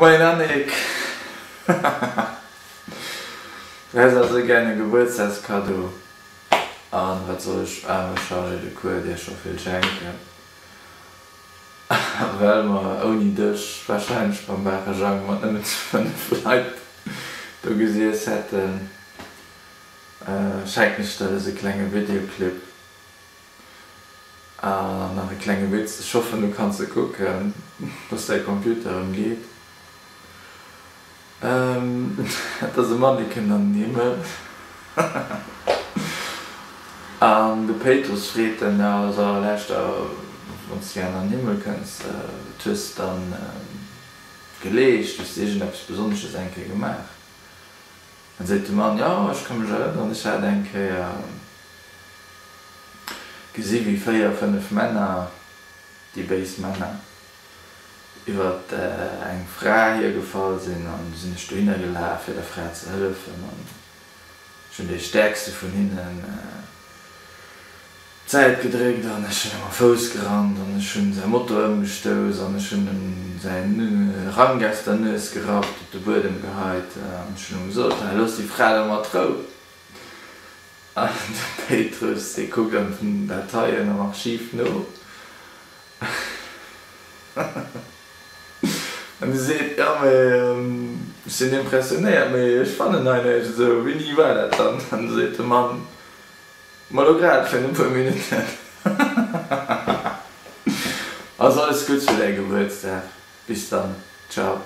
Moien Annick! Du häss also gären e Gebuertsdagskaddo an wat soll ech aarme Chargé de cours dir scho vill schenken, well mer ouni dech wahrscheinlech beim Baache Jang mat nëmmen zu 5 Leit do gesiess hätten, schenken ech der dëse klenge Videoclip. An nach e klenge Witz, ech hoffen du kanns e kucken, dass däi Computer erëm geet. Et ass e Mann dee kënnt an den Himmel an de Péitrus freet en, jo so lauschter, wann s de gären an den Himmel kënns, wat hues de dann geleescht, hues de iergendeppes Besonnesches eng Kéier gemaach? Dann seet de Mann, jo ech ka mech erënneren, ech hat eng Kéier gesi wéi 4, 5 Männer, déi béis Männer, iwwer eng Fra hiergefall sinn an du sinn ech dohinner gelaf fir der Fra ze hëllefen an ech hunn dee stäerkste vun hinnen d'Säit gedréckt an ech hunn em am Fouss gerannt an ech hunn säi Moto ëmgestouss an ech hunn em säin Rank aus der Nues gerappt, op de Buedem geheit an ech hunn em gesot, Hei looss déi Fra do mat Rou. An de Péitrus, dee kuckt an den Dateien am Archiv no an e seet, Jo, mee ech sinn impressionéiert, mee ech fannen hei näischt esou. Wéini war dat dann? An du seet de Mann, Ma lo grad, virun e puer Minutten. Also alles Gutts fir däi Gebuertsdag. Bis dann. Ciao.